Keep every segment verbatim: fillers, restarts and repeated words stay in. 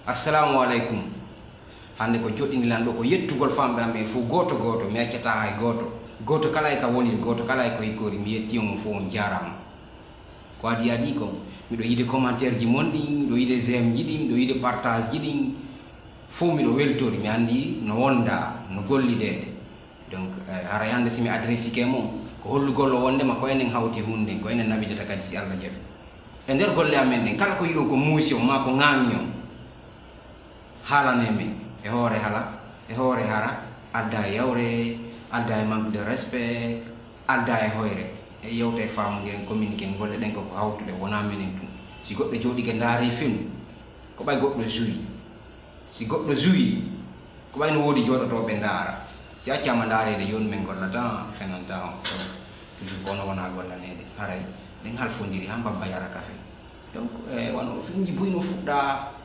Assalamu aleykum. Hannde ko joɗɗindilan ɗo ko yettugol famɓe am ɓen fof gooto gooto, mi accataa hay gooto. Gooto kala e ka woni, gooto kala e ko hikkori, mi yetti on fof, on jaaraama. Ko adii adii kon, miɗo yiide commentaire ji mon ɗin, miɗo yiide j'aime ji ɗin, miɗo yiide partage ji ɗin, fof miɗo weltori, mi anndi no wonda, no gollideede. Donc, eh, haray hannde si mi adressike mo, ko hollugol o wondema ko enen hawti hunden, ko enen naɓidata kadi si Allah jaɓi. E nder golle amen ɗen, kala ko yiɗon ko muusi on, maa ko ŋaaŋi on, haalane men. E hoore hala, e hoore hara, alda e yawre, alda e manque de respect, alda e hoyre. E yewta e faamondiren, communiqué, golle ɗen ko ko hawtuɗe, wonaa menen tun. Si goɗɗo jooɗike ndaari film, ko ɓay goɗɗo joué. Si goɗɗo joué, ko ɓay no woodi jooɗotooɓe ndaara. Si accaama ndaareede, jooni men gollata, fenanta on. Donc, toujours ko ono wona gollaneede. Haray, ɗen halfondiri haa mbabba yara kafe. Donc, eh, wano filmji buy no fuɗɗa,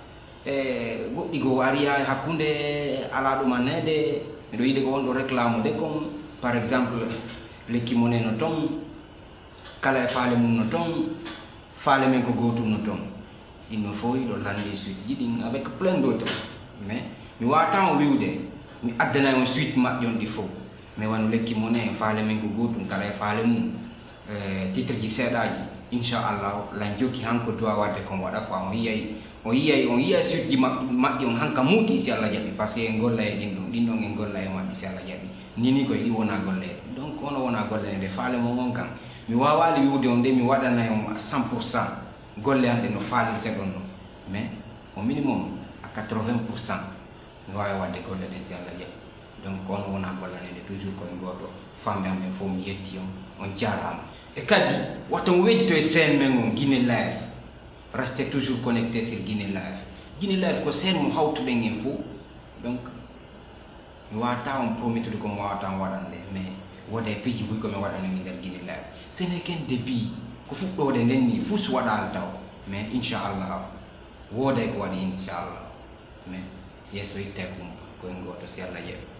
eh, goɗɗi goo ari haa e hakkunde, alaa ɗumaneede. Miɗo yiide ko on ɗo réclame de kon, par exemple, lekki mone no ton, kala e faale mum no ton, faale men ko gootum no ton. Ɗin no fof hiɗo lanndi suite ji ɗin avec plein d'autres. Mais mi waawata on wiwde, mi addanay on suite maɓɓe on ɗi fof. Mais wano lekki mone, faale men ko gootum, kala e faale mum. Eh, titre ji seeɗaaji, inchallah, lan jokki han ko duwa wadde kon waɗa quoi. On yiyay, on yiyay, on yiyay suite ji maɓɓe, maɓɓe on han ka muuti si Allah jaɓi. Parce que en golla e ɗin ɗon, ɗin ɗon en golla e maɓɓe si Allah jaɓi. Ni ni koye ɗi wona golle. Donc ono wona golle nde faale mon on kan. Mi waawaali wiwde on de mi waɗanay on à cent pour cent. Golle an ɗe no faalirte ɗon no. Mais au minimum à quatre-vingts pour cent. Mi waawi waɗde golle ɗen si Allah jaɓi. Donc, ko on wona gollanede toujours ko en gooto. Famɓe am ɓen fof mi yetti on, on jaaraama. E kadi, wata on wejjito e chaîne men on, Guinée Live. Restez toujours connecté sur Guinée Live. Guinée Live ko chaîne mo hawtuɗen en fof. Donc, mi waawata on promettude ko mi waawata on waɗande, mais wooda e piiji buy ko mi waɗanoo e nder Guinée Live. Ce n'est qu'un début. Ko fuɗɗoode nden ni, fus waɗaali taw. Mais inchallah, wooda e ko waɗi inchallah. Mais yeeso itte ko, ko en gooto si Allah jaɓi.